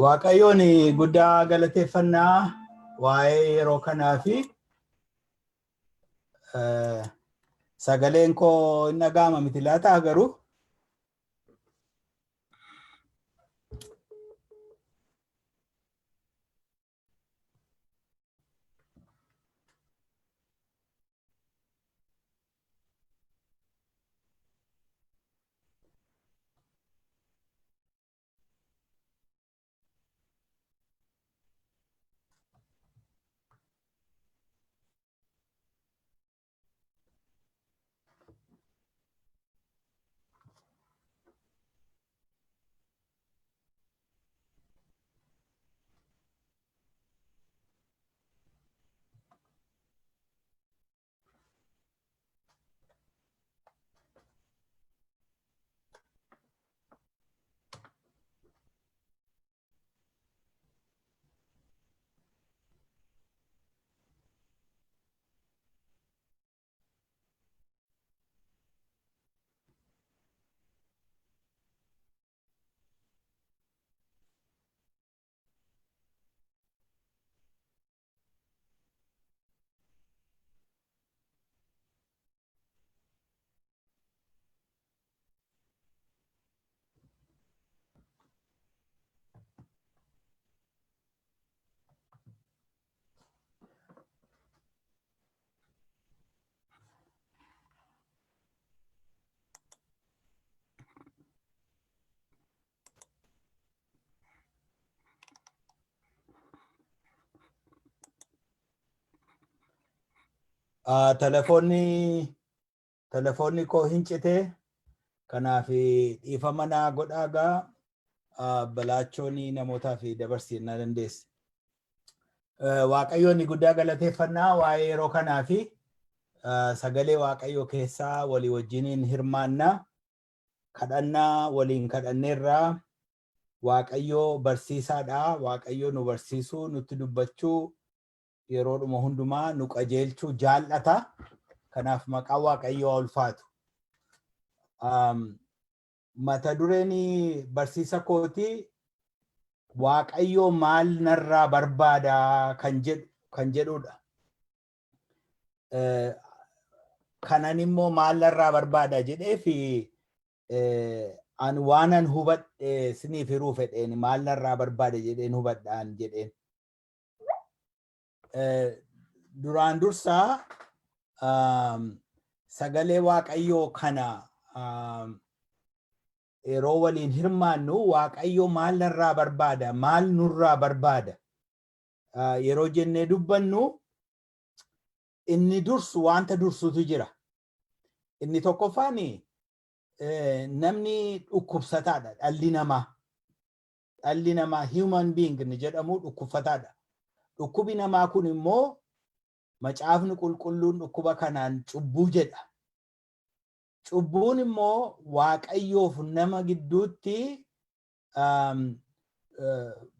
Waaqayyoon guddaa galateeffannaa waa'ee yeroo kanaa fi sagaleen koo hin dhaga'ama miti laataa garuu. Telefoonni telefoonni koo hin cite kanaaf dhiifama naa godhaa gaa balaachoon namootaaf dabarsi na dandeesse. Waaqayyoon guddaa galateeffannaa waa'ee yeroo kanaa fi sagalee Waaqayyoo keessaa walii wajjiniin hirmaannaa kadhannaa waliin kadhanneerraa Waaqayyoo barsiisaadha. Waaqayyoo nu barsiisuu nutti dubbachuu yeroodhuma hundumaa nu qajeelchuu jaallata. Kanaaf maqaan Waaqayyoo haa ulfaatu. Mata dureen barsiisa kootii Waaqayyoo maal narraa barbaada kan jedhu kan jedhudha. Kanan immoo maal narraa barbaada jedhee fi an waanan hubadhe siniif hiruu fedheen maal narraa barbaada jedheen hubadhaan jedheen. Duraan dursaa sagalee Waaqayyoo kana yeroo waliin hirmaannu Waaqayyo maal narraa barbaada, maal nurraa barbaada yeroo jennee dubbannu inni dursu wanta dursutu jira. Inni tokkoffaan namni dhukkubsataadha dhalli namaa. Dhalli namaa human being inni jedhamu dhukkubsataadha. Dhukkubi namaa kun immoo macaafni qulqulluun dhukkuba kanaan cubbuu jedha. Cubbuun immoo Waaqayyoof nama gidduutti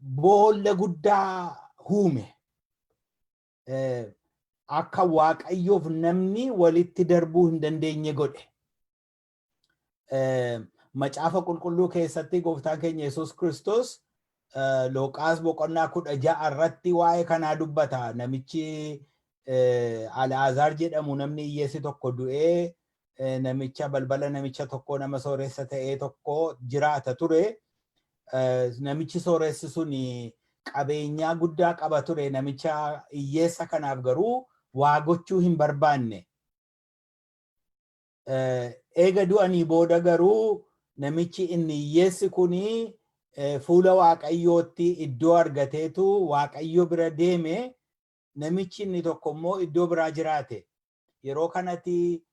boolla guddaa huume. Akka Waaqayyoof namni walitti darbuu hin dandeenye godhe. Macaafa qulqulluu keessatti gooftaan keenya Yesuus Kiristoos Luqaas boqonnaa 16 irratti waa'ee kanaa dubbata. Namichi Al'aazaar jedhamu namni hiyyeessi tokko du'ee namicha balbala namicha tokko nama sooressa ta'ee tokko jiraata ture. Namichi sooressi sun qabeenyaa guddaa qaba ture. Namicha hiyyeessa kanaaf garuu waa gochuu hin barbaanne. Eega du'anii booda garuu namichi inni hiyyeessi kun fuula Waaqayyootti iddoo argateetu Waaqayyo bira deeme namichi inni tokko immoo iddoo biraa jiraate. Yeroo kanatti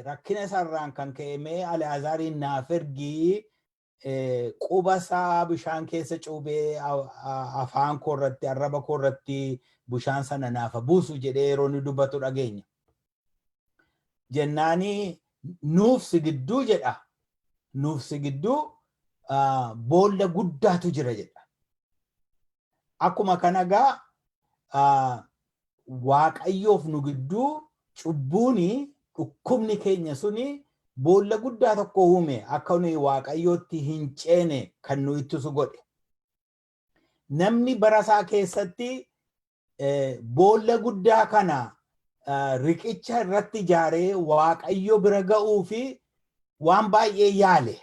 rakkina isaarraan kan ka'e mee Alaazaariin naaf ergi Quba isaa bishaan keessa cuubee afaan koo irratti, arraba koo irratti bishaan sana naaf buusu jedhee yeroo inni dubbatu dhageenya. Jennaanii nuuf si gidduu jedha. Nuuf si gidduu boolla guddaatu jira jedha. Akkuma kana gaa Waaqayyoof nu gidduu cubbuuni, dhukkubni keenya suni boolla guddaa tokko uume, akka nuyi Waaqayyootti hin ceene kan nu ittisu godhe. Namni bara isaa keessatti boolla guddaa kana riqicha irratti ijaaree Waaqayyo bira ga'uu fi waan baay'ee yaale.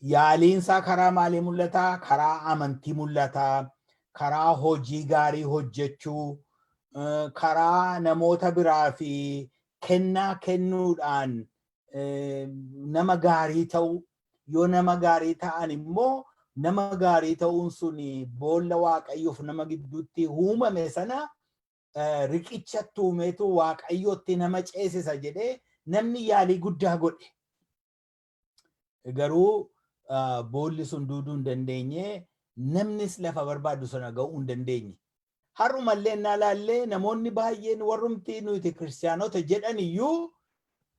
Yaaliinsaa karaa maalii mul'ata? Karaa amantii mul'ata. Karaa hojii gaarii hojjechuu, karaa namoota biraa fi kennaa kennuudhaan nama gaarii ta'uu, yoo nama gaarii ta'an immoo nama gaarii ta'uun sun boolla Waaqayyoof nama gidduutti uumame sana riqicha tuumeetu Waaqayyootti nama ceesisa jedhee namni yaalii guddaa godhe. Garuu boolli sun duuduu hin dandeenye, namnis lafa barbaadu sana ga'uu hin dandeenye. Har'umallee innaa laallee namoonni baay'een, warrumti nuti kiristaanota jedhan iyyuu,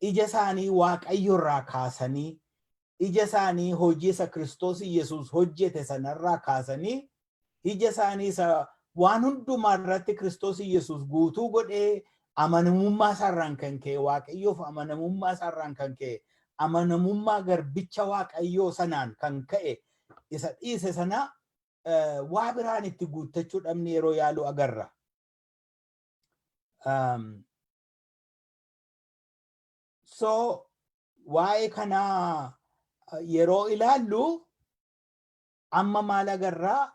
ija isaanii Waaqayyo irraa kaasanii, ija isaanii hojii isa Kiristoos Yesuus hojjete sanarraa kaasanii, ija isaanii isa waan hundumaa irratti Kiristoos Yesuus guutuu godhee, amanamummaa isaarraan kan ka'e, Waaqayyoof amanamummaa isaarraan kan ka'e, amanamummaa garbicha Waaqayyoo sanaan kan ka'e isa dhiise sana waa biraan itti guuttachuu dhabni yeroo yaalu agarra. So waa'ee kanaa yeroo ilaallu amma maal agarraa?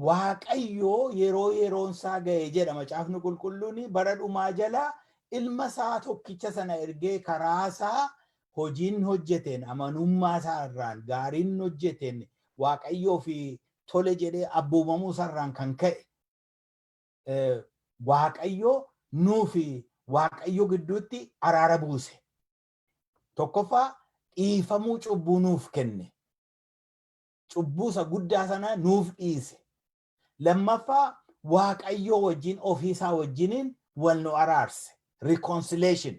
Waaqayyoo yeroo yeroon isaa ga'e jedha Macaafni Qulqulluun, bara dhumaa jala ilma isaa tokkicha sana ergee karaa isaa hojiin hojjeteen, amanummaa isaa irraan, gaariin hojjeteen, Waaqayyoo fi tole jedhee abboomamuu isaarraan kan ka'e Waaqayyo nuu fi Waaqayyo gidduutti araara buuse. Tokkoffaa, dhiifamuu cubbuu nuuf kenne. Cubbuu isa guddaa sana nuuf dhiise. Lammaffaa, Waaqayyoo wajjin, ofiisaa wajjiniin wal nu araarse. Reconciliation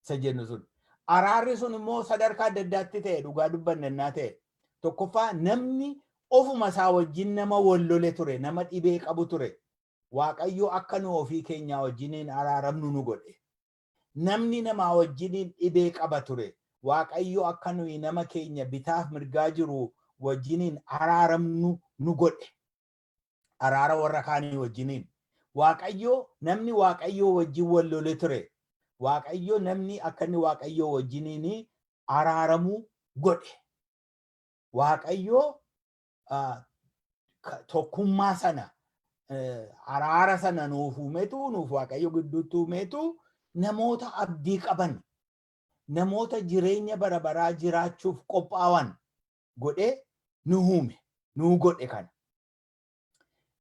isa jennu sun. Araarri sun immoo sadarkaa adda addaatti ta'e, dhugaa dubbannannaa ta'e. Tokkoffaa, namni ofuma isaa wajjin nama wal lole ture, nama dhibee qabu ture. Waaqayyo akka nu ofii keenyaa wajjiniin araaramnu nu godhe. Namni namaa wajjiniin dhibee qaba ture. Waaqayyo akka nuyi nama keenya bitaaf mirgaa jiru wajjiniin araaramnu nu godhe. Araara warra kaanii wajjiniin. Waaqayyo namni Waaqayyo wajjin wal lole ture. Waaqayyo namni akka inni Waaqayyo wajjiniin araaramuu godhe. Waaqayyo tokkummaa sana, araara sana nuuf uumetu, nuuf Waaqayyo gidduutti uumetu, namoota abdii qaban, namoota jireenya bara baraa jiraachuuf qophaawan godhee nu uume, nu godhe kana.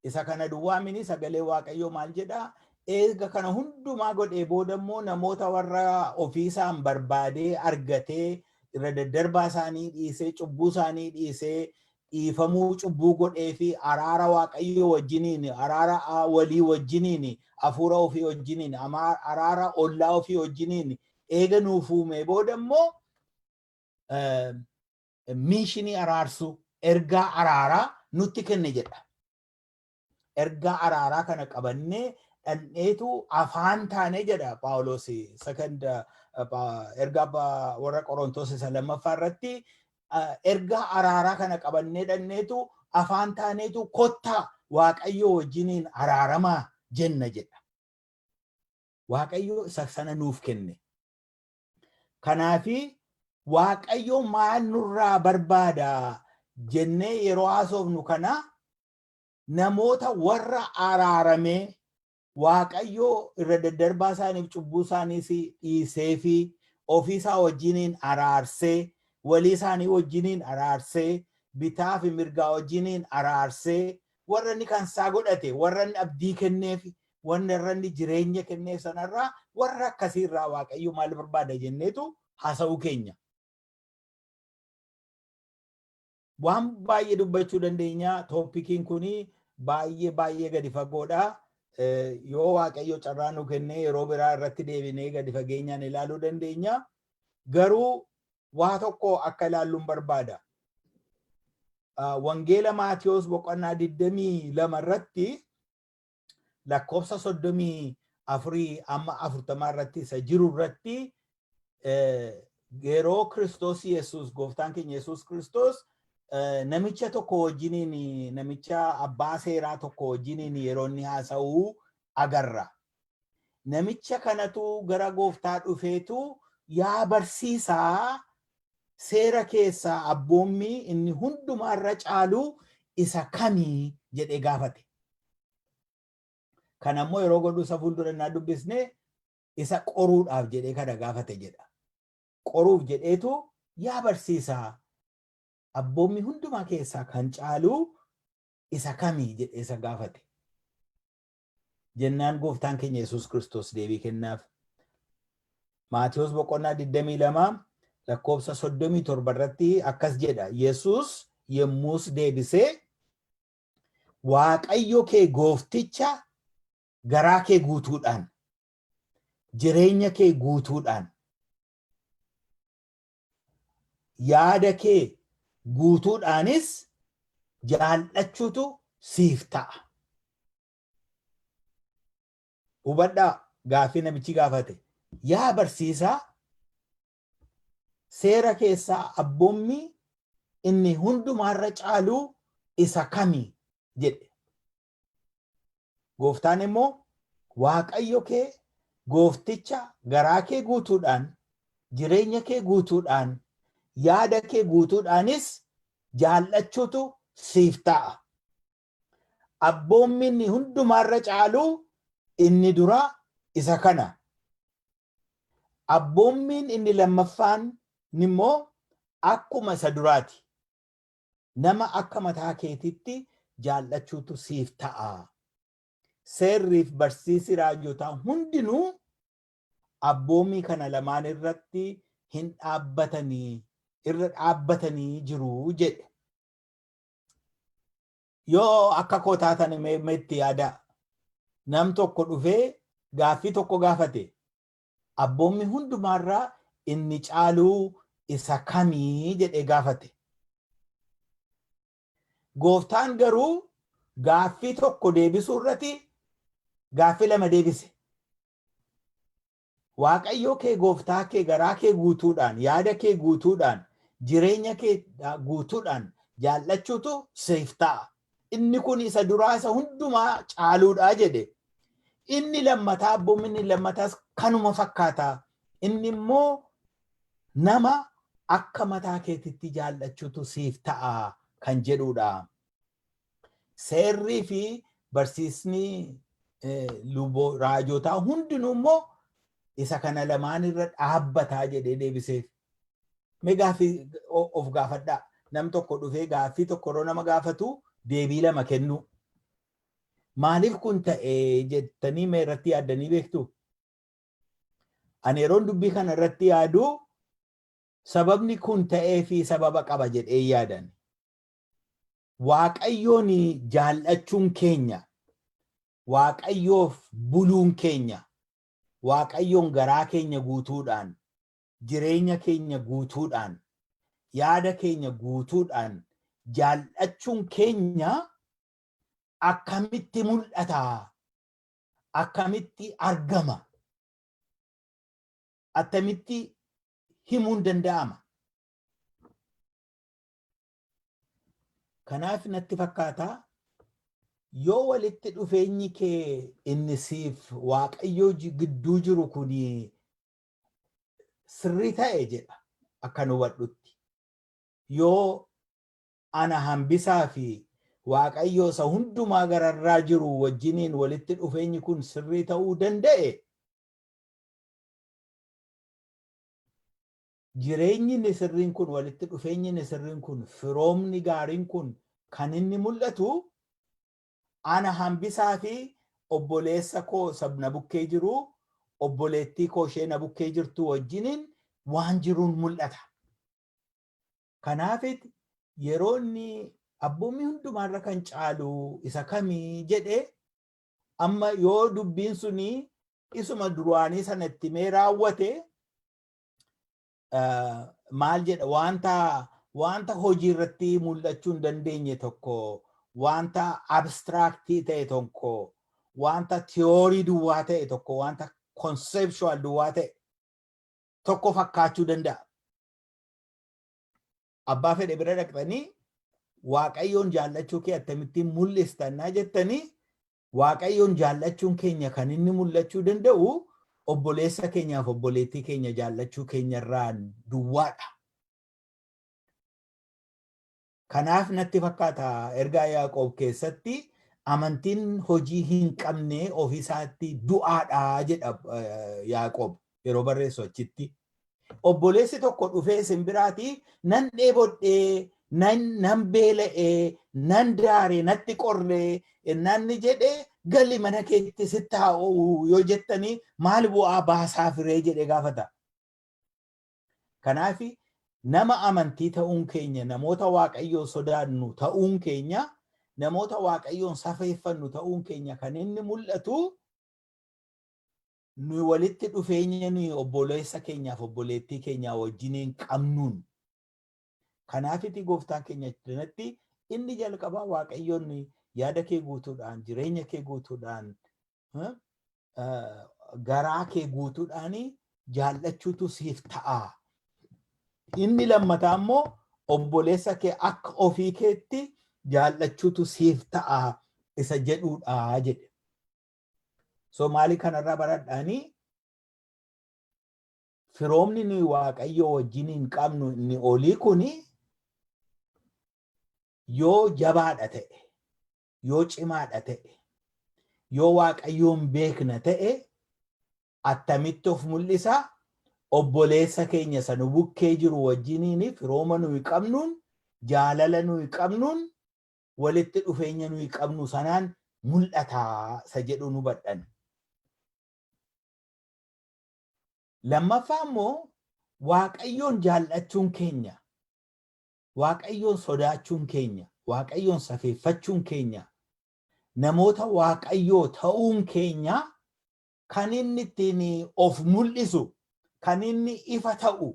Isa kana duwwaa mini, sagalee Waaqayyoo maal jedhaa? Eega kana hundumaa godhee booda immoo namoota warra ofiisaan barbaadee argatee, irra daddarbaa isaanii dhiisee, cubbuu isaanii dhiisee, dhiifamuu cubbuu godhee fi araara Waaqayyoo wajjiniin, araara walii wajjiniin, hafuura ofii wajjiniin, araara ollaa ofii wajjiniin eega nuuf uume booda immoo mission araarsuu, ergaa araaraa nutti kenne jedha. Ergaa araaraa kana qabannee dhandheetu afaan taane jedha Phaawulos second ergaa warra Qorontos isa lammaffaa irratti. Ergaa araaraa kana qabannee dhandheetu afaan taaneetu "Kottaa Waaqayyo wajjiniin araaramaa" jenna jedha. Waaqayyo isa sana nuuf kenne. Kanaafi Waaqayyo maal nurraa barbaada jennee yeroo haasofnu kana, namoota warra araaramee, Waaqayyo irra daddarbaa isaaniif cubbuu isaaniis dhiisee fi ofiisaa wajjiniin araarsee, walii isaanii wajjiniin araarsee, bitaa fi mirgaa wajjiniin araarsee, warra inni kan isaa godhate, warra inni abdii kenneef, warra inni jireenya kenneef sanarraa, warra akkasiirraa Waaqayyo maal barbaada jenneetu haasa'uu keenya. Waan baay'ee dubbachuu dandeenya. Topiciin kun baay'ee baay'ee gadi fagoodha. Yoo Waaqayyo carraa nu kennee, yeroo biraa irratti deebinee gadi fageenyaan ilaaluu dandeenya. Garuu waa tokko akka ilaalluun barbaada. Wangeela Maatiyos boqonnaa 22 irratti lakkoofsa 34 amma 40 irratti isa jiru irratti, yeroo Kiristoos Yesuus, gooftaan keenya Yesuus Kiristoos, namicha tokko wajjiniin, namicha abbaa seeraa tokko wajjiniin yeroo inni haasa'uu agarra. Namicha kanatu gara gooftaa dhufeetu, "Yaa barsiisaa, seera keessaa abboommii inni hundumaarra caalu isa kamii?" jedhee gaafate. Kana immoo yeroo godhu, isa fuuldura innaa dubbisne, isa qoruudhaaf jedhee kana gaafate jedha. Qoruuf jedheetu, "Yaa barsiisaa, abboommii hundumaa keessaa kan caalu isa kamii?" jedhee isa gaafate. Jennaan gooftaan keenya Yesuus Kiristoos deebii kennaaf. Maatiyos boqonnaa 22 lakkoofsa 37 irratti akkas jedha. Yesuus yommus deebisee, "Waaqayyo kee goofticha garaa kee guutuudhaan, jireenya kee guutuudhaan, yaada kee guutuudhaanis jaallachuutu siif ta'a." Hubadhaa, gaaffii namichi gaafate. "Yaa barsiisaa, seera keessaa abboommii inni hundumaarra caalu isa kamii?" jedhe. Gooftaan immoo, "Waaqayyo kee goofticha garaa kee guutuudhaan, jireenya kee guutuudhaan, yaada kee guutuudhaanis jaallachuutu siif ta'a. Abboommi inni hundumaarra caalu inni dura isa kana. Abboommiin inni lammaffaan immoo akkuma isa duraati. Nama akka mataa keetitti jaallachuutu siif ta'a. Seerriif barsiisi raajotaa hundinuu abboommii kana lamaan irratti hin dhaabbatanii, irra dhaabbatanii jiru," jedhe. Yoo akka koo taatan, itti yaada. Nam tokko dhufee gaaffii tokko gaafate. "Abboommi hundumaarraa inni caaluu isa kamii?" jedhee gaafate. Gooftaan garuu gaaffii tokko deebisuu irratti gaaffii lama deebise. "Waaqayyoo kee gooftaa kee garaa kee guutuudhaan, yaada kee guutuudhaan, jireenya kee guutuudhaan jaallachuutu siif ta'a. Inni kun isa duraa, isa hundumaa caaluudha," jedhe. "Inni lammataa, abboommi inni lammataas kanuma fakkaata. Inni immoo nama akka mataa keetitti jaallachuutu siif ta'a," kan jedhudha. "Seerrii fi barsiisni luboo raajotaa hundinuu immoo isa kana lamaan irra dhaabbataa," jedhee deebiseef. Mee gaaffii of gaafadhaa. Nam tokko dhufee gaaffii tokko yeroo nama gaafatu deebii lama kennu. Maaliif kun ta'e jettanii mee irratti yaaddanii beektu? Ani yeroon dubbii kana irratti yaadu, sababni kun ta'ee fi sababa qaba jedhee yaadan. Waaqayyoon jaallachuun keenya, Waaqayyoof buluun keenya, Waaqayyoon garaa keenya guutuudhaan, jireenya keenya guutuudhaan, yaada keenya guutuudhaan jaallachuun keenya akkamitti mul'ata? Akkamitti argama? Attamitti himuun danda'ama? Kanaaf natti fakkaata, yoo walitti dhufeenyi kee inni siif Waaqayyoo gidduu jiru kun sirrii ta'e jedha akka nu hubadhutti. Yoo ana hambisaa fi Waaqayyoo isa hundumaa gararraa jiru wajjiniin walitti dhufeenyi kun sirrii ta'uu danda'e, jireenyi inni sirriin kun, walitti dhufeenyi inni sirriin kun, firoomni gaariin kun kan inni mul'atu ana hambisaa fi obboleessa koo na bukkee jiru, obboleettii koo ishee na bukkee jirtu wajjiniin waan jiruun mul'ata. Kanaafit Yeroo inni abboommii hundumaarra kan caalu isa kamii jedhe, amma yoo dubbiin suni isuma duraanii sanatti mee raawwate maal jedha? Wanta hojii irratti mul'achuu hin dandeenye tokko, wanta abstract ta'e tokko, wanta theory duwwaa ta'e tokko, wanta conceptual duwwaa ta'e tokko fakkaachuu danda'a. Abbaa fedhe bira dhaqxanii "Waaqayyoon jaallachuu kee akkamittiin mul'istannaa?" jettanii, Waaqayyoon jaallachuun keenya kan inni mul'achuu danda'u obboleessa keenyaaf obboleettii keenya jaallachuu keenyarraan duwwaadha. Kanaaf natti fakkaata ergaa Yaaqoob keessatti "Amantiin hojii hin qabne ofiisaatti du'aadha" jedha Yaaqoob yeroo barreessu achitti. Obboleessi tokko dhufee isin biraatii "Nan dheebodhee, nan beela'ee, nan daaree, natti qorree" nanni jedhee, "Gali mana keetti sitti haa oolu" yoo jettanii, maal bu'aa baasaa firee jedhee gaafata. Kanaaf nama amantii ta'uun keenya, namoota Waaqayyoon sodaannu ta'uun keenya, namoota Waaqayyoon safeeffannu ta'uun keenya kan inni mul'atu nu walitti dhufeenya nuyi obboleessa keenyaaf obboleettii keenyaa wajjiniin qabnuun. Kanaafiti Gooftaan keenya kanatti inni jalqabaa Waaqayyoon yaada kee guutuudhaan, jireenya kee guutuudhaan, garaa kee guutuudhaan jaallachuutu siif ta'a. Inni lammataa immoo obboleessa kee akka ofii keetti jaallachuutu siif ta'a isa jedhuudha jedhe. So maali kanarraa baradhaanii? Firoomni nuyi Waaqayyoo wajjin hin qabnu inni olii kuni yoo jabaadha ta'e, yoo cimaadha ta'e, yoo Waaqayyoon beekna ta'e, attamitti of mul'isa? Obboleessa keenya sana bukkee jiru wajjiniin firooma nuyi qabnuun, jaalala nuyi qabnuun, walitti dhufeenya nuyi qabnu sanaan mul'ataa isa jedhu nu hubadhan. Lammaffaa immoo Waaqayyoon jaallachuun keenya, Waaqayyoon sodaachuun keenya, Waaqayyoon safeeffachuun keenya, namoota Waaqayyoo ta'uun keenya kan inni ittiin of mul'isu, kan inni ifa ta'u,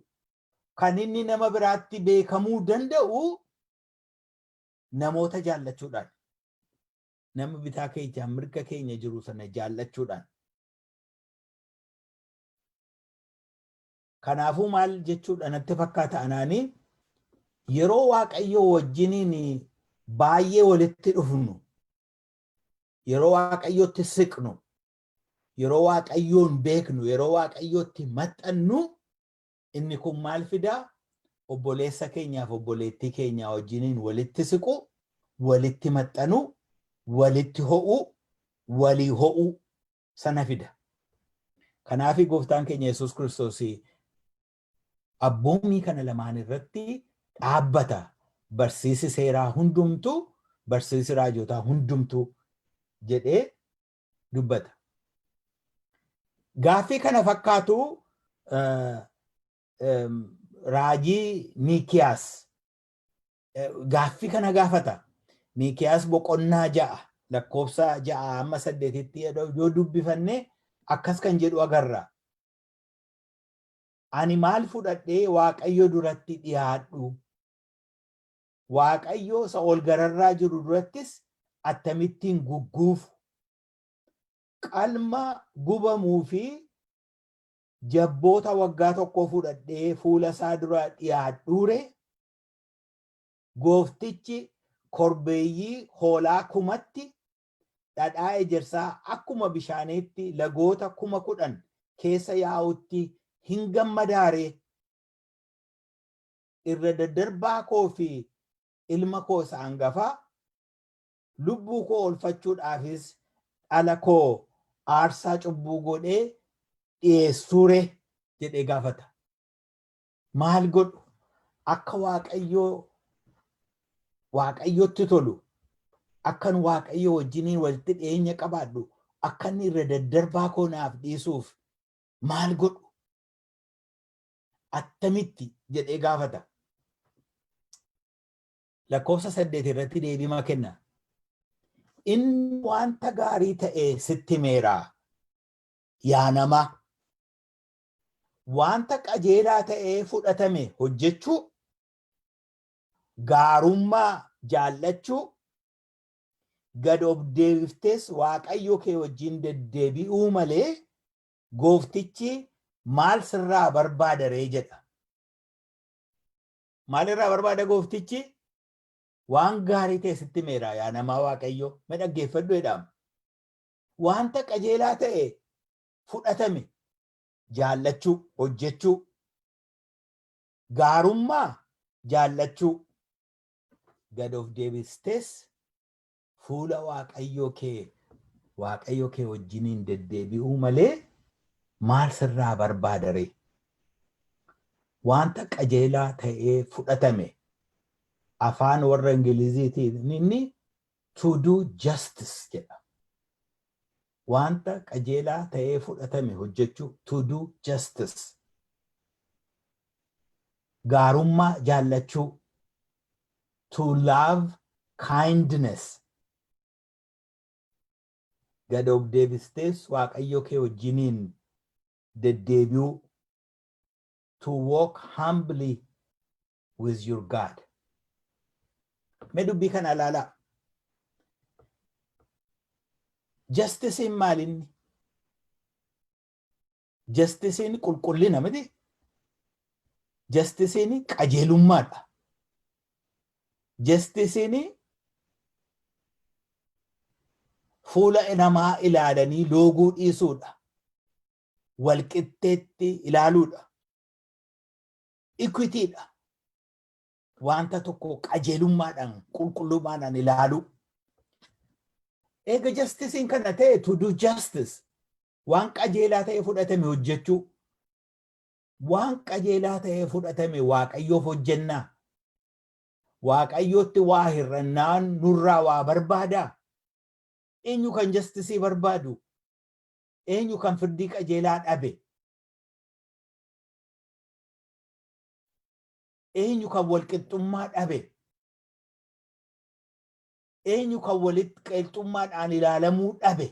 kan inni nama biraatti beekamuu danda'u namoota jaallachuudhaan. Nama bitaa keenya mirga keenya jiru sana jaallachuudhaan. Kanaafuu maal jechuudha natti fakkaata anaanii? Yeroo Waaqayyoo wajjiniin baay'ee walitti dhufnu, yeroo Waaqayyootti siqnu, yeroo Waaqayyoon beeknu, yeroo Waaqayyootti maxxannu, inni kun maal fidaa? Obboleessa keenyaaf obboleettii keenyaa wajjiniin walitti siqu, walitti maxxanu, walitti ho'u, walii ho'u sana fida. Kanaaf Gooftaan keenya Yesuus Kiristoos "Abboommii kana lamaan irratti dhaabbata barsiisi seeraa hundumtuu, barsiisi raajotaa hundumtuu" jedhee dubbata. Gaaffii kana fakkaatu raajii Miikiyaas gaaffii kana gaafata. Miikiyaas boqonnaa 6 lakkoofsa 6 hamma 8tti yoo dubbifanne akkas kan jedhu agarra. "Ani maal fudhadhee Waaqayyo duratti dhiyaadhu? Waaqayyo isa ol gararraa jiru durattis akkamittiin gugguufu? Qalma gubamuu fi jabboota waggaa tokkoo fudhadhee fuula isaa dura dhiyaadhuure? Gooftichi korbeeyyii hoolaa 1000tti, dhadhaa ejersaa akkuma bishaaniitti lagoota 10,000 keessa yaa'utti hin gammadaaree? Irra daddarbaa koo fi ilma koo isa hangafaa, lubbuu koo oolfachuudhaafis dhala koo aarsaa cubbuu godhee dhiyeessuure?" jedhee gaafata. Maal godhu akka Waaqayyotti tolu, akkan Waaqayyo wajjiniin walitti dhiyeenya qabaadhu, akka inni irra daddarbaa koo naaf dhiisuuf maal godhu, attamitti jedhee gaafata. Lakkoofsa 8 irratti deebima kenna. Inni wanta gaarii ta'e sitti himeera. Yaa namaa. Wanta qajeelaa ta'ee fudhatame hojjechuu, gaarummaa jaallachuu, gad of deebiftees Waaqayyo kee wajjin deddeebi'uu malee gooftichi maal sirraa barbaada ree jedha. Maalirraa barbaada gooftichi? Waan gaarii ta'e sitti himeera, yaa namaa. Waaqayyo mee dhaggeeffadhu jedhama. Wanta qajeelaa ta'e fudhatame jaallachuu, hojjechuu, gaarummaa jaallachuu, gad of deebistees fuula Waaqayyoo kee wajjiniin deddeebi'uu malee maal sirraa barbaada ree? Wanta qajeelaa ta'ee fudhatame, afaan warra Ingiliziitiin inni "to do justice" jedha. Wanta qajeelaa ta'ee fudhatame hojjechuu, to do justice. Gaarummaa jaallachuu, to love kindness. Gad of deebistees Waaqayyo kee wajjiniin deddeebi'uu, to walk humbly with your God. Mee dubbii kana ilaalaa. Justiceiin maalinni? Justiceiin qulqullina miti? Justiceiin qajeelummaadha. Justiceiin fuula namaa ilaalanii looguu dhiisuudha. Walqixxeetti ilaaluudha. Equitydha. Wanta tokko qajeelummaadhaan, qulqullummaadhaan ilaaluu. Eega justiceiin kana ta'e, to do justice, waan qajeelaa ta'e fudhatame hojjechuu. Waan qajeelaa ta'e fudhatame Waaqayyoof hojjennaa. Waaqayyootti waa hir'annaan nurraa waa barbaadaa. Eenyu kan justice barbaadu? Eenyu kan firdii qajeelaa dhabe? Eenyu kan walqixxummaa dhabe? Eenyu kan walitti qeexxummaadhaan ilaalamuu dhabe?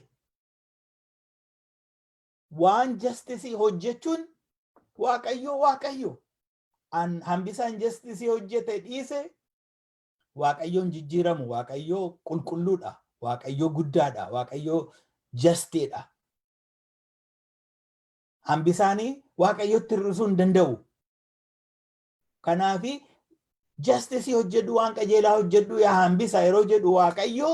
Waan justice hojjechuun Waaqayyo. An Hambisaan justice hojjete dhiise, Waaqayyoon jijjiiramu. Waaqayyoo qulqulluudha. Waaqayyoo guddaadha. Waaqayyoo justiidha. Hambisaanii Waaqayyotti hir'isuu hin danda'u. Kanaafi justice hojjedhu, waan qajeelaa hojjedhu yaa Hambisa yeroo jedhu, Waaqayyo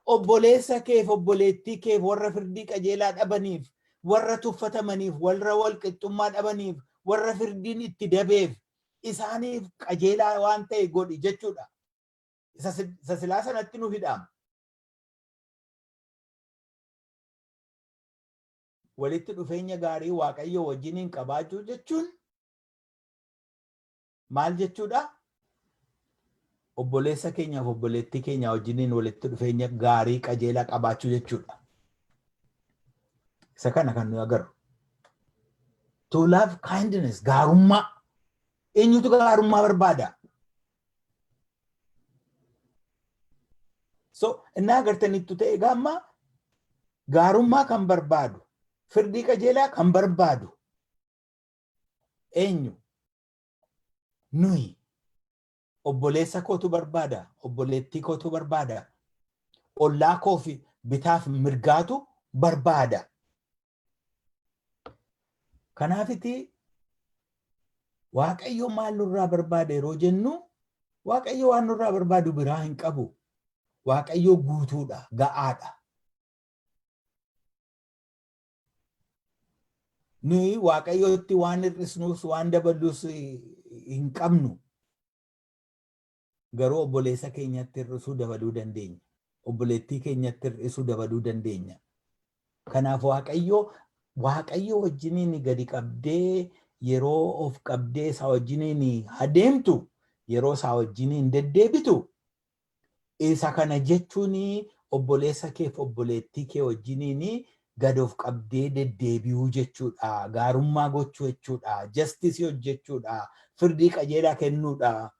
obboleessa keef, obboleettii keef, warra firdii qajeelaa dhabaniif, warra tuffatamaniif, warra walqixxummaa dhabaniif, warra firdiin itti dabeef, isaaniif qajeelaa waan ta'e godhi jechuudha. Isa silaa sanatti nu hidhaama. Walitti dhufeenya gaarii Waaqayyo wajjiniin qabaachuu jechuun maal jechuudha? Obboleessa keenyaaf obboleettii keenya wajjiniin walitti dhufeenya gaarii qajeelaa qabaachuu jechuudha. Isa kana kan nuyi agarru. To love kindness, gaarummaa. Eenyutu gaarummaa barbaada? So, innaa agartanittu ta'e gaamma, gaarummaa kan barbaadu, firdii qajeelaa kan barbaadu eenyu? Nuyi. Obboleessa kootu barbaada, obboleettii kootu barbaada, ollaa koo fi bitaaf mirgaatu barbaada. Kanaafiti Waaqayyo maal nurraa barbaada yeroo jennu, Waaqayyo waan nurraa barbaadu biraa hin qabu. Waaqayyo guutuudha, ga'aadha. Nuyi Waaqayyotti waan hir'isnuus waan daballus hin qabnu. Garuu obboleessa keenyatti hir'isuu dabaluu dandeenya. Obboleettii keenyatti hir'isuu dabaluu dandeenya. Kanaaf Waaqayyo wajjiniin gadi qabdee, yeroo of qabdee isaa wajjiniin adeemtu, yeroo isaa wajjiniin deddeebitu, isa kana jechuun obboleessa keef obboleettii kee wajjiniin gad of qabdee deddeebi'uu jechuudha. Gaarummaa gochuu jechuudha. Justice hojjechuudha. Firdii qajeelaa kennuudha.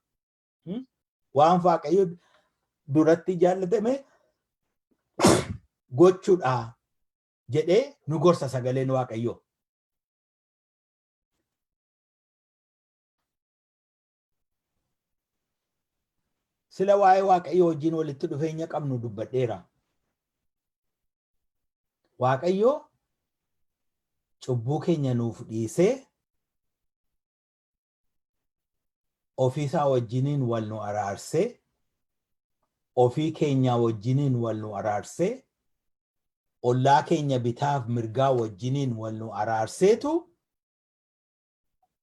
Waan Waaqayyo duratti jaallatame gochuudha jedhee nu gorsa sagaleen Waaqayyoo. Sila waa'ee Waaqayyoo wajjin walitti dhufeenya qabnu dubbadheera. Waaqayyo cubbuu keenya nuuf dhiisee ofiisaa wajjiniin wal nu araarsee, ofii keenyaa wajjiniin wal nu araarsee, ollaa keenya bitaaf mirgaa wajjiniin wal nu araarseetu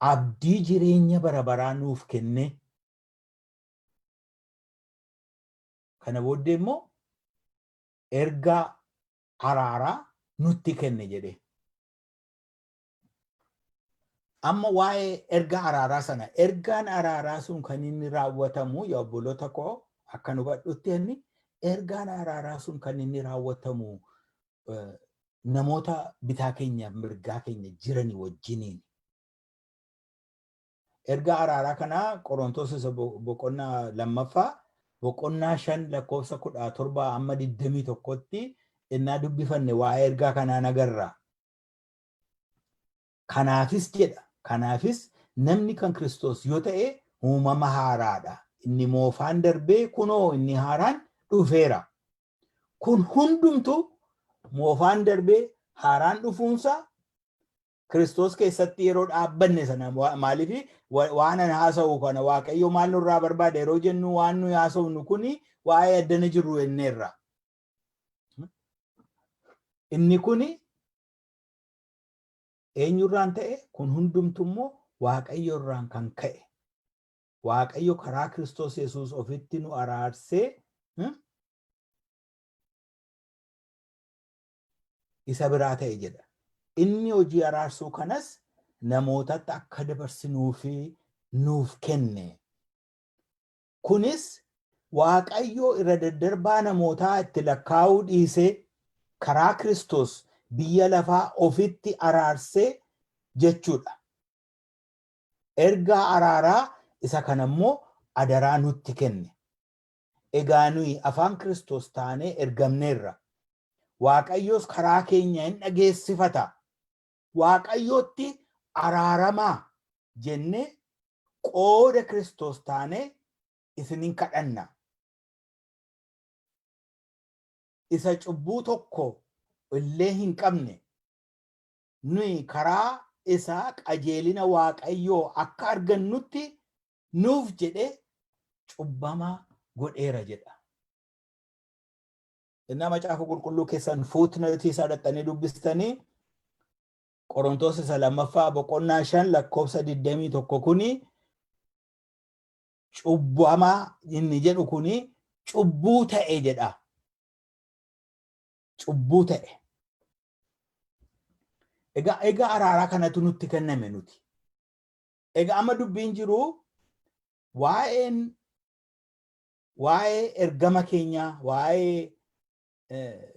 abdii jireenya bara baraa nuuf kennee, kana booddee immoo ergaa araaraa nutti kenne jedhee. Amma waa'ee ergaa araaraa sana, ergaan araaraa sun kan inni raawwatamu, yaa obboloota koo, akka nu hubadhutti inni ergaan araaraa sun kan inni raawwatamu namoota bitaa keenya mirgaa keenya jiranii wajjiniin. Ergaa araaraa kanaa Qorontos isa boqonnaa lammaffaa boqonnaa 5 lakkoofsa 17 amma 21tti innaa dubbifanne waa'ee ergaa kanaa nagarra. Kanaafis jedha, kanaafis namni kan Kiristoos yoo ta'e uumama haaraadha. Inni moofaan darbee, kunoo inni haaraan dhufeera. Kun hundumtu moofaan darbee haaraan dhufuunsaa Kiristoos keessatti yeroo dhaabbanne sana. Maaliif waan ani haasa'u kana, Waaqayyo maal nurraa barbaada yeroo jennu, waan nuyi haasofnu kuni waa'ee addana jirru jenneerra. Inni kuni eenyurraan ta'e? Kun hundumtu immoo Waaqayyo irraan kan ka'e. Waaqayyo karaa Kiristoos Yesuus ofitti nu araarsee isa biraa ta'e jedha. Inni hojii araarsuu kanas namootatti akka dabarsinuufi nuuf kenne. Kunis Waaqayyo irra daddarbaa namootaa itti lakkaa'uu dhiisee karaa Kiristoos biyya lafaa ofitti araarsee jechuudha. Ergaa araaraa isa kana immoo adaraa nutti kenne. Egaa nuyi afaan Kiristoos taanee ergamneerra. Waaqayyos karaa keenya hin dhageessifata. Waaqayyotti araaramaa jennee qooda Kiristoos taanee isinin kadhanna. Isa cubbuu tokko illee hin qabne nuyi karaa isaa qajeelina Waaqayyoo akka argannutti nuuf jedhee cubbamaa godheera jedha. Innaa Macaafa Qulqulluu keessan footnote isaa dhaqxanii dubbistanii, Qorontoos isa lammaffaa boqonnaa 5 lakkoofsa 21 kuni, cubbamaa inni jedhu kuni cubbuu ta'e jedha. Cubbuu ta'e. Egaa araaraa kanatu nutti kenname nuti. Egaa amma dubbiin jiru waa'ee ergama keenyaa, waa'ee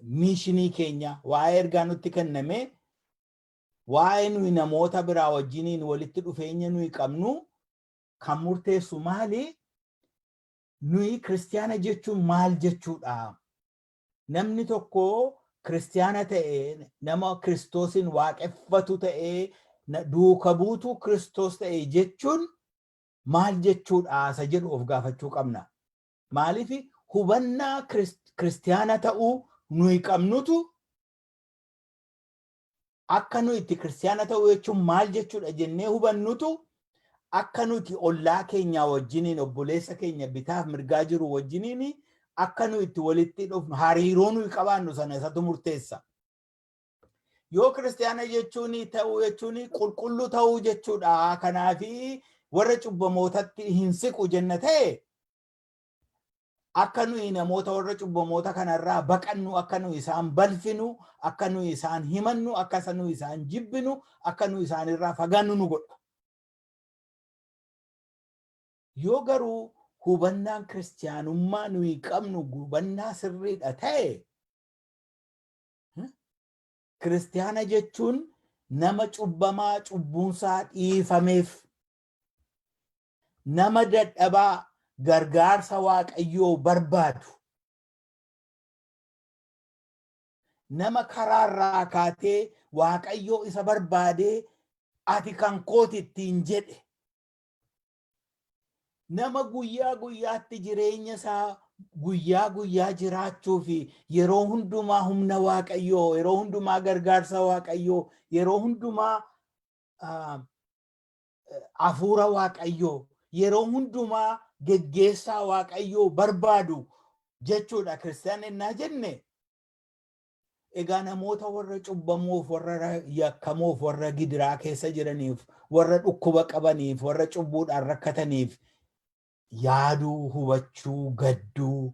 mission keenyaa, waa'ee ergaa nutti kenname, waa'ee nuyi namoota biraa wajjiniin walitti dhufeenya nuyi qabnu kan murteessu maali? Nuyi kiristiyaana jechuun maal jechuudha? Namni tokko kiristiyaana ta'e, nama Kiristoosiin waaqeffatu ta'e, duuka buutuu Kiristoos ta'e jechuun maal jechuudha isa jedhu of gaafachuu qabna. Maaliif? Hubannaa kiristiyaana ta'uu nuyi qabnutu akka nuyi itti kiristiyaana ta'uu jechuun maal jechuudha jennee hubannutu akka nuti ollaa keenya wajjiniin, obboleessa keenya bitaaf mirgaa jiru wajjiniin akka nuyi itti walitti dhufnu, hariiroo nuyi qabaannu sana isatu murteessa. Yoo kiristiyaana jechuun ta'uu jechuun qulqulluu ta'uu jechuudha. Kanaafi warra cubbamootatti hin siqu jenna ta'e, akka nuyi namoota warra cubbamoota kanarraa baqannu, akka nuyi isaan balfinu, akka nuyi isaan himannu, akka nuyi isaan jibbinu, akka nuyi isaanirraa fagaannu nu godha. Yoo garuu hubannaan kiristiyaanummaa nuyi qabnu hubannaa sirriidha ta'e, kiristiyaana jechuun nama cubbamaa cubbuunsaa dhiifameef, nama dadhabaa Gargaarsa Waaqayyoo barbaadu. Nama karaarraa kaatee Waaqayyoo isa barbaadee ati kan kooti ittiin jedhe. Nama guyyaa guyyaatti jireenya isaa guyyaa guyyaa jiraachuu fi yeroo hundumaa humna Waaqayyoo, yeroo hundumaa gargaarsa Waaqayyoo, yeroo hundumaa hafuura Waaqayyoo, yeroo hundumaa geggeessaa Waaqayyoo barbaadu jechuudha kiristiyaana ennaa jenne. Egaa namoota warra cubbamoof, warra yakkamoof, warra gidiraa keessa jiraniif, warra dhukkuba qabaniif, warra cubbuudhaan rakkataniif yaaduu, hubachuu, gadduu,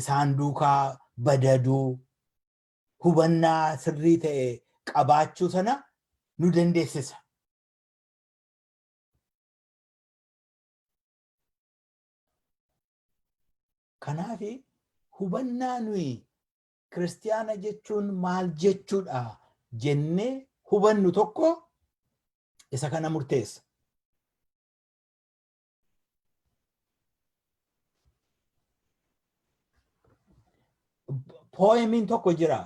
isaan duukaa badaduu, hubannaa sirrii ta'e qabaachuu sana nu dandeessisa. Kanaaf hubannaa nuyi kiristiyaana jechuun maal jechuudha jennee hubannu tokko isa kana murteessa. Pooyemiin tokko jira.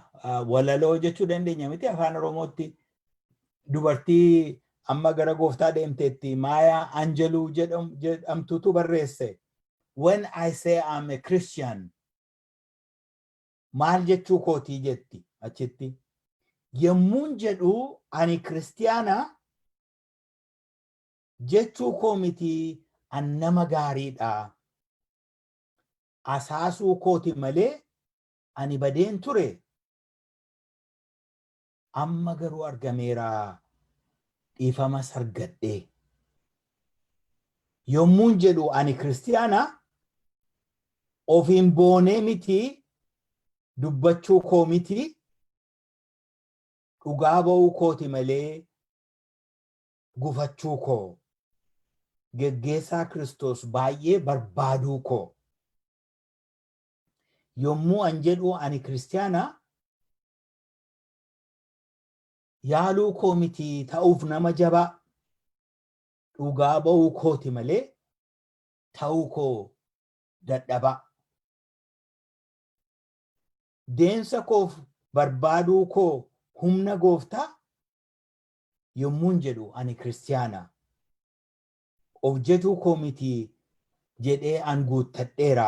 Walaloo jechuu dandeenya miti afaan Oromootti. Dubartii amma gara gooftaa deemteetti Maayaa Anjeluu jedhamtutu barreesse. "When I say I'm a Christian" maal jechuu kootii jetti achitti. Yommuun jedhu ani kiristiyaana jechuu koo miti, an nama gaariidha. Asaasuu kooti malee ani badeen ture. Amma garuu argameera, dhiifamas argadhe. Yommuun jedhu ani kiristiyaana ofiin boonee miti, dubbachuu koo miti, dhugaa ba'uu kooti malee gufachuu koo, geggeessaa Kiristoos baay'ee barbaaduu koo. Yommuu an jedhu ani kiristiyaana yaaluu koo miti ta'uuf nama jabaa, dhugaa ba'uu kooti malee ta'uu koo dadhabaa. Deemsa koof barbaaduu koo humna gooftaa. Yommuun jedhu ani kiristiyaana of jechuu koo miti jedhee an guuttadheera.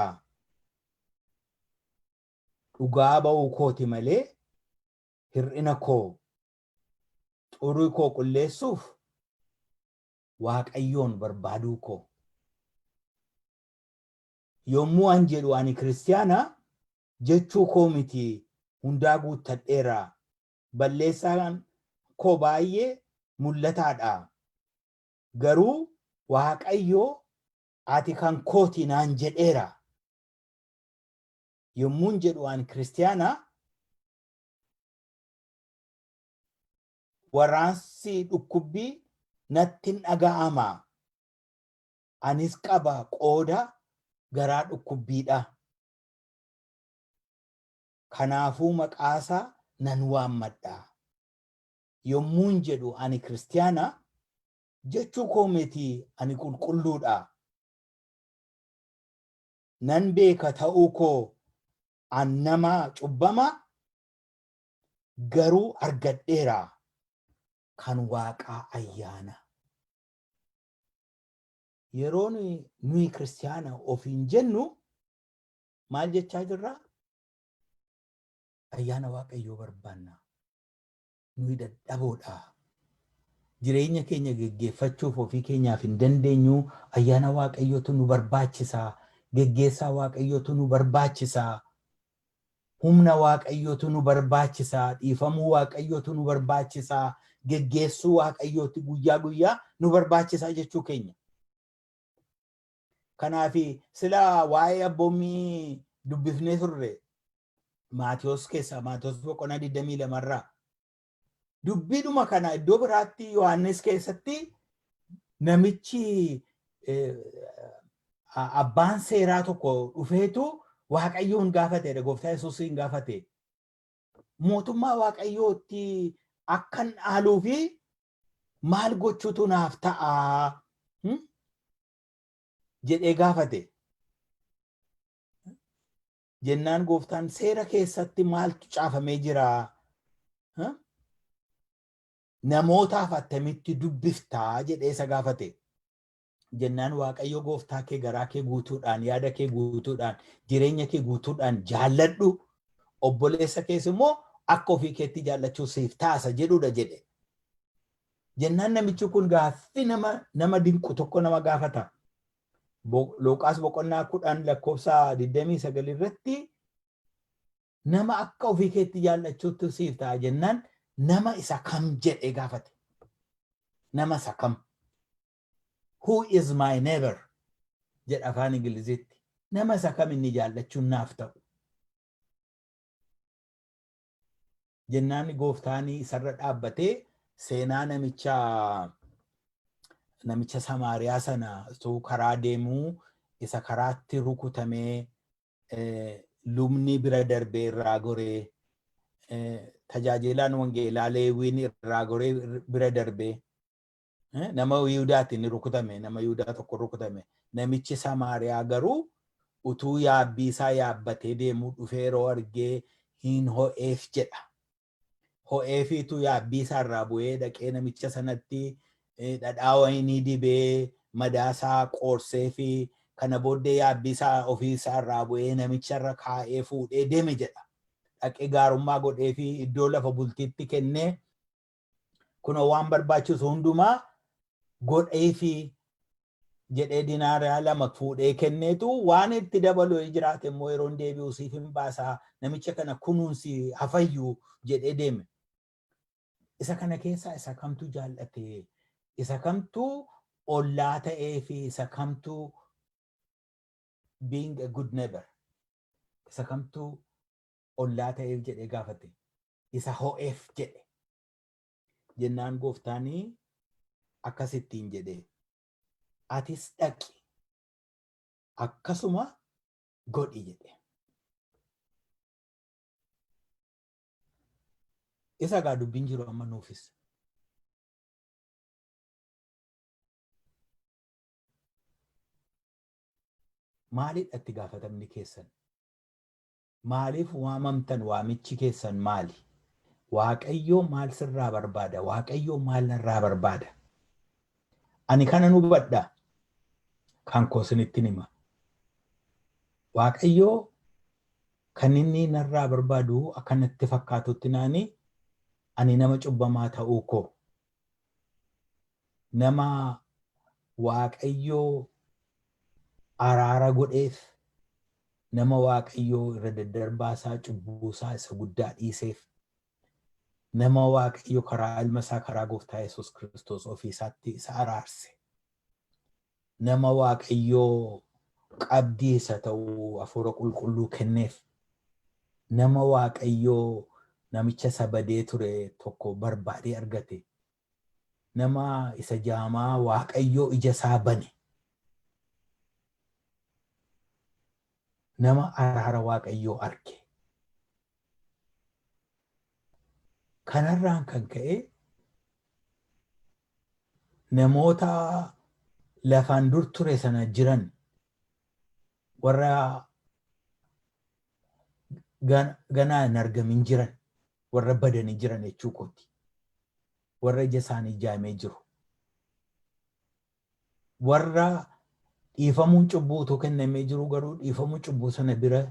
Dhugaa ba'uu kooti malee hir'ina koo, xurii koo qulleessuuf Waaqayyoon barbaaduu koo. Yommuu an jedhu ani kiristiyaana jechuu koo miti hundaa guuttadheera. Balleessaan koo baay'ee mul'ataadha. Garuu Waaqayyo ati kan kooti naan jedheera. Yommuun jedhu ani kiristiyaana waraansi dhukkubbii natti hin dhaga'ama. Anis qaba qooda garaa dhukkubbiidha. Kanaafuu maqaasaa nan waammadha. Yommuun jedhu ani kiristiyaana jechuu koo miti ani qulqulluudha. Nan beeka ta'uu koo an nama cubbamaa, garuu argadheera kan waaqaa ayyaana. Yeroo nuyi kiristiyaana ofiin jennu maal jechaa jirra? Ayyaana Waaqayyoo barbaanna. Nuyi dadhaboodha. Jireenya keenya geggeeffachuuf ofii keenyaaf hin dandeenyu, ayyaana Waaqayyootu nu barbaachisa. Geggeessaa Waaqayyootu nu barbaachisa. Humna Waaqayyootu nu barbaachisa. Dhiifamuu Waaqayyootu nu barbaachisa. Geggeessuu Waaqayyooti guyyaa guyyaa nu barbaachisa jechuu keenya. Kanaaf sila waa'ee abboommii dubbifnee turre Maatiyos keessaa, Maatiyos boqonnaa 22 irraa. Dubbiidhuma kana iddoo biraatti Yohaannis keessatti namichi abbaan seeraa tokko dhufeetu Waaqayyoon gaafateedha. Gooftaa Yesuusiin gaafate. Mootummaa Waaqayyootti akkan dhaaluu fi maal gochuutu naaf ta'a jedhee gaafate. Jennaan gooftaan seera keessatti maaltu caafamee jira? Namootaaf attamitti dubbiftaa jedhee isa gaafate. Jennaan Waaqayyo gooftaa kee garaa kee guutuudhaan, yaada kee guutuudhaan, jireenya kee guutuudhaan jaalladhu. Obboleessa kees immoo akka ofii keetti jaallachuu siif taasa jedhudha jedhe. Jennaan namichi kun gaaffii nama dinqu tokko nama gaafata. Luqaas boqonnaa 10 lakkoofsa 29 irratti nama akka ofii keetti jaallachuutti siif ta'a jennaan nama isa kam jedhee gaafate. Nama isa kam? "Who is my neighbor?" jedha afaan Ingiliziitti. Nama isa kam inni jaallachuun naaf ta'u? Jennaan gooftaan isarra dhaabbatee seenaa namicha Samaariyaa sana utuu karaa deemuu isa karaatti rukutamee lubni bira darbee irraa goree, tajaajilaan wangeelaa Leewwiin irraa goree bira darbee, nama Yihudaatti inni rukutame, nama Yihudaa tokko rukutame. Namichi Samaariyaa garuu utuu yaabbii isaa yaabbatee deemuu dhufee yeroo argee hin ho'eef jedha. Ho'eefiitu yaabbii isaa irraa bu'ee dhaqee namicha sanatti dhadhaa wayinii dibee madaa isaa qoorsee fi kana booddee yaabbii isaa ofii isaa irraa bu'ee namicha irra kaa'ee fuudhee deeme jedha. Dhaqee gaarummaa godhee fi iddoo lafa bultiitti kennee kunoo waan barbaachisu hundumaa godhee fi jedhee dinaaraa 2 fuudhee kenneetu waan itti dabalu jiraate immoo yeroon deebi'u siif hin baasaa, namicha kana kunuunsi, hafayyu jedhee deeme. Isa kana keessaa isa kamtu jaallate? Isa kamtu ollaa ta'ee fi isa kamtu being a good neighbor? Isa kamtu ollaa ta'eef jedhee gaafate. Isa ho'eef jedhe. Jennaan gooftaanii akkasittiin jedhe. Atis dhaqi akkasuma godhi jedhe. Isa gaa dubbiin jiru amma nuufis. Maalidha itti gaafatamni keessan? Maaliif waamamtan? Waamichi keessan maali? Waaqayyoo maal sirraa barbaada? Waaqayyoo maal narraa barbaada? Ani kana hubadha. Kan koo isinitti hima. Waaqayyoo kan inni narraa barbaadu akkanatti fakkaatutti naani ani nama cubbamaa ta'uu koo, nama Waaqayyoo araara godheef, nama Waaqayyoo irra daddarbaa isaa cubbuu isaa isa guddaa dhiiseef, nama Waaqayyo karaa ilma isaa, karaa gooftaa Yesuus Kiristoos ofii isaatti isa araarse, nama Waaqayyoo qabdii isa ta'u hafuura qulqulluu kenneef, nama Waaqayyoo namicha isa badee ture tokko barbaadee argate, nama isa jaamaa Waaqayyoo ija isaa bane, nama araara Waaqayyoo arge. Kanarraan kan ka'e namoota lafaan dur ture sana jiran, warra ganaa hin argamin jiran, warra badanii jiran jechuu kooti. Warra ija isaanii jaamee jiru. Warra dhiifamuun cubbuu utuu kennamee jiru garuu dhiifamuu cubbuu sana bira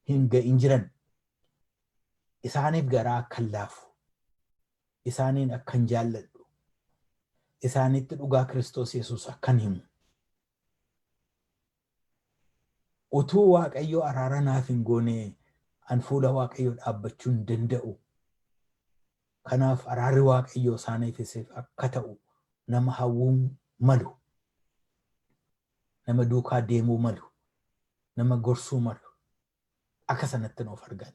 hin ga'in jiran. Isaaniif garaa akkan laafu. Isaaniin akkan jaalladhu. Isaanitti dhugaa Kiristoos Yesuus akkan himu. Utuu Waaqayyoo araara naaf hin goone an fuula Waaqayyoo dhaabbachuu hin danda'u. Kanaaf araarri Waaqayyoo isaaniifis akka ta'u nama hawwuu malu. Nama duukaa deemuu malu. Nama gorsuu malu. Akka sanatti of argan.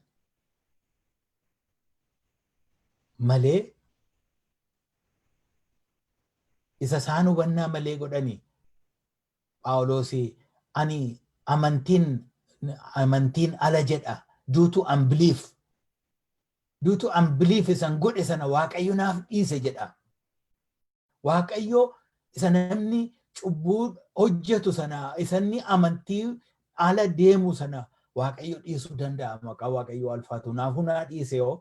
Malee isa isaan hubannaa malee godhanii Phaawulos ani amantiin ala jedha, due to unbelief, due to unbelief isan godhe sana Waaqayyo naaf dhiise jedha. Waaqayyo isa namni cubbuu hojjetu sana, isa inni amantii ala deemu sana Waaqayyo dhiisuu danda'a maqaa Waaqayyoo alfaatu. Naafuu naa dhiise yoo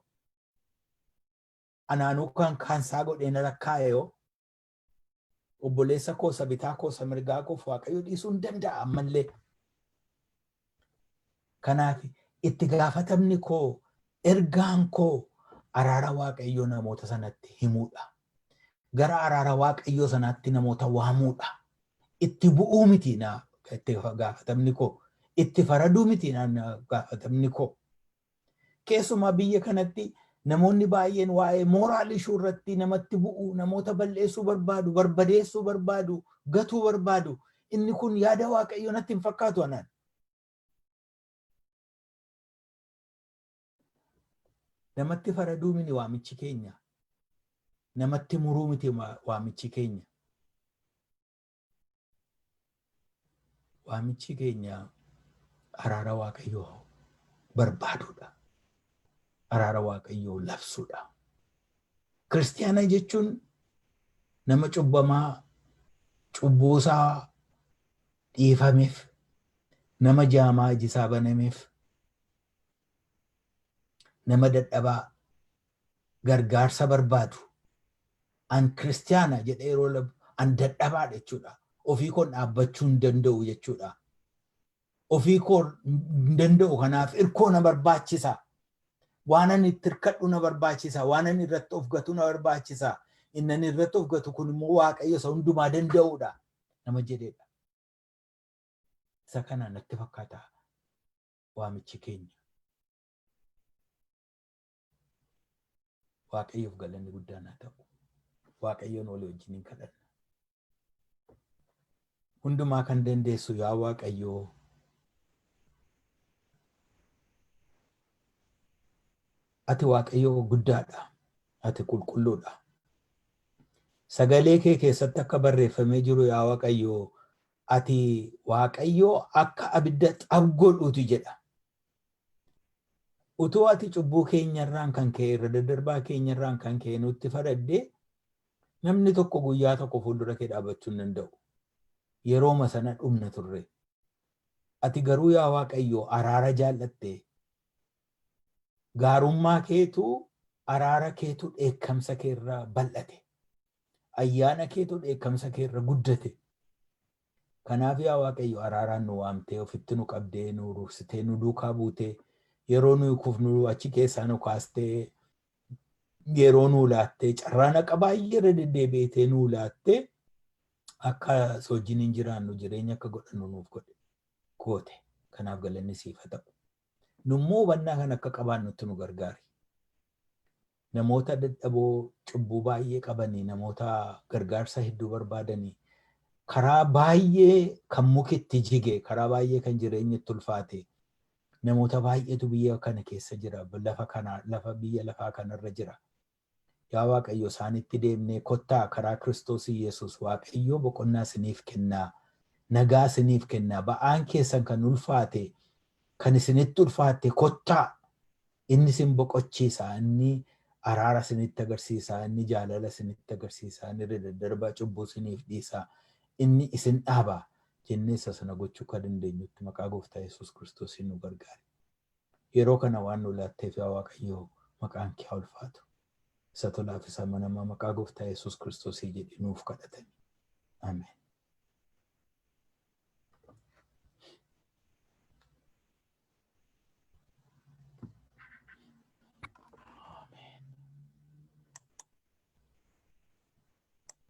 anaanuu kan kaansaa godhee na lakkaa'e yoo obboleessa koo isa bitaa koo isa mirgaa koof Waaqayyo dhiisuu hin danda'a ammallee. Kanaaf itti gaafatamni koo ergaan koo araara Waaqayyoo namoota sanatti himuudha. Gara araara Waaqayyoo sanaatti namoota waamuudha. Itti bu'uu miti na itti gaafatamni koo. Itti faraduu miti na gaafatamni koo. Keessumaa biyya kanatti namoonni baay'een waa'ee moral issue irratti namatti bu'uu, namoota balleessuu barbaadu, barbadeessuu barbaadu, gatuu barbaadu. Inni kun yaada Waaqayyoo natti hin fakkaatu anaan. Namatti faraduu miti waamichi keenya. Namatti muruu miti waamichi keenya. Waamichi keenya araara Waaqayyoo barbaaduudha. Araara Waaqayyoo labsuudha. Kiristiyaana jechuun nama cubbamaa cubbuusaa dhiifameef, nama jaamaa ijisaa banameef, nama dadhabaa gargaarsa barbaadu. An kiristiyaana jedhee yeroo labu an dadhabaadha jechuudha. Ofii koon dhaabbachuu hin danda'u jechuudha. Ofii koo hin danda'u kanaaf irkoo na barbaachisa. Waan ani itti hirkadhu na barbaachisa. Waan ani irratti of gatu na barbaachisa. Inni ani irratti of gatu kun immoo Waaqayyo isa hundumaa danda'udha nama jedhedha. Isa kana natti fakkaata waamichi keenya. Waaqayyoof galanni guddaan haa ta'u. Waaqayyoon walii wajjin hin kadhanna. Hundumaa kan dandeessu yaa Waaqayyoo, ati Waaqayyoo guddaadha. Ati qulqulluudha. Sagalee kee keessatti akka barreeffamee jiru yaa Waaqayyoo, ati Waaqayyoo akka abidda xab godhuuti jedha. Utuu ati cubbuu keenyarraan kan ka'e irra daddarbaa keenyarraan kan ka'e nutti faraddee namni tokko guyyaa tokko fuuldura kee dhaabbachuu hin danda'u. Yerooma sana dhumna turre. Ati garuu yaa Waaqayyo araara jaallatte. Gaarummaa keetu araara keetu dheekkamsa keerraa bal'ate. Ayyaana keetu dheekkamsa keerra guddate. Kanaaf yaa Waaqayyo araaraan nu waamtee ofitti nu qabdee nu urursitee nu duukaa buutee yeroo nuyi kufnu achi keessaa nu kaastee yeroo nuu laattee carraa naqa baay'ee irra deddeebi'itee nuu laattee akka si wajjiniin jiraannu jireenya akka godhannu nuuf godhe goote. Kanaaf galanni siif haa ta'u. Nummoo hubannaa kana akka qabaannutti nu gargaari. Namoota dadhaboo cubbuu baay'ee qabanii, namoota gargaarsa hedduu barbaadanii, karaa baay'ee kan muki itti jige, karaa baay'ee kan jireenyi itti ulfaate, namoota baay'eetu biyya kana keessa jira, lafa kana, lafa biyya lafaa kanarra jira. Yaa Waaqayyo isaanitti deemnee kottaa karaa Kiristoos Yesuus Waaqayyo boqonnaa isiniif kennaa, nagaa isiniif kennaa, ba'aan keessan kan ulfaate, kan isinitti ulfaatte kottaa. Inni isin boqochiisa, inni araara isinitti agarsiisa, inni jaalala isinitti agarsiisa, inni irra daddarbaa cubbuu isiniif dhiisa, inni isin dhaaba jennee isa sana gochuu akka dandeenyutti maqaa Gooftaa Yesuus Kiristoosiin nu gargaari. Yeroo kana waan nu laatteef yaa Waaqayyo maqaan kee haa ulfaatu. Isa tolaaf isa amanamaa maqaa Gooftaa Yesuus Kiristoosii jedhi nuuf kadhatani. Ameen.